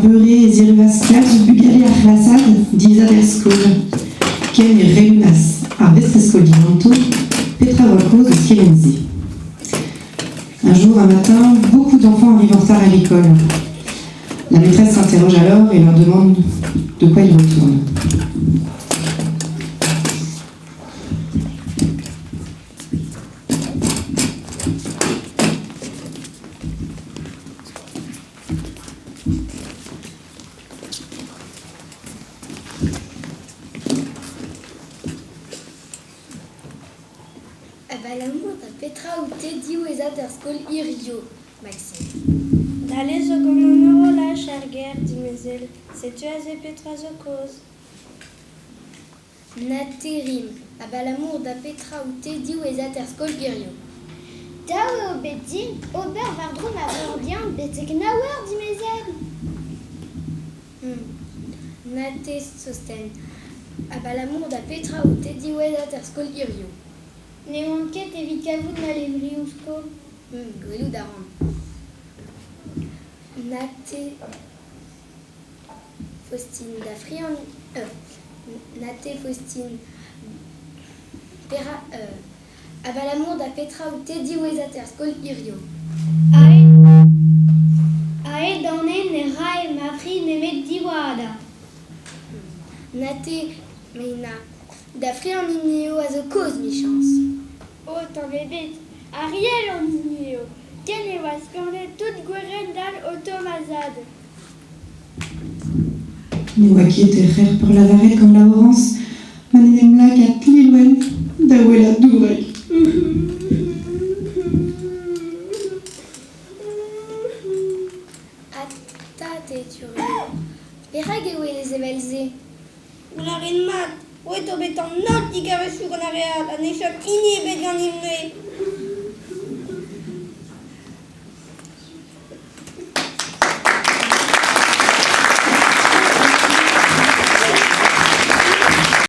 beure ez erruas kalz bugale ar c'hlasad dizat er skol. Ken e relunas ar vestrez-skol diganto petra oa kaoz eus kement-se. Un jour, un matin, beaucoup d'enfants arrivent en retard à l'école. La maîtresse s'interroge alors et leur demande de quoi ils retournent. Abalamour da petra out-te diwezhat er skol hiziv, Maxime? Dale zo gant an horolaj er gêr, dimezell. Setu aze petra zo kaoz. Na te rimp, abalamour da petra out-te diwezhat er skol hiziv? Dav eo bet din ober war-dro ma breur-bihan betek nav eur, dimezell. Na te, Sosten, abalamour da petra out-te diwezhat er skol hiziv? Ne oan ket evit kavout ma levrioù skol. Gwelout a ran. Na te Faustine da friant na te Faustine pera abalamour da petra out-te diwezhat er skol hiziv? Aet an hent ne rae ma fri nemet diwadañ. Na te, Meina, da fri an hini eo a zo kozh 'michañs. O tamm ebet, Ariel an hini eo. Ken e oa skornet tout gwerendal oto ma zad. Ne oa ket ur c'her peurlavaret gant Laorañs ma n'en em laka Tlilwenn da ouelañ dourek. Ha te, Turio, perak e ouelez evel-se? Gant ar ret mat, roet eo bet an holl digarezioù gant ar re all ha ne chom hini ebet ganimp-me.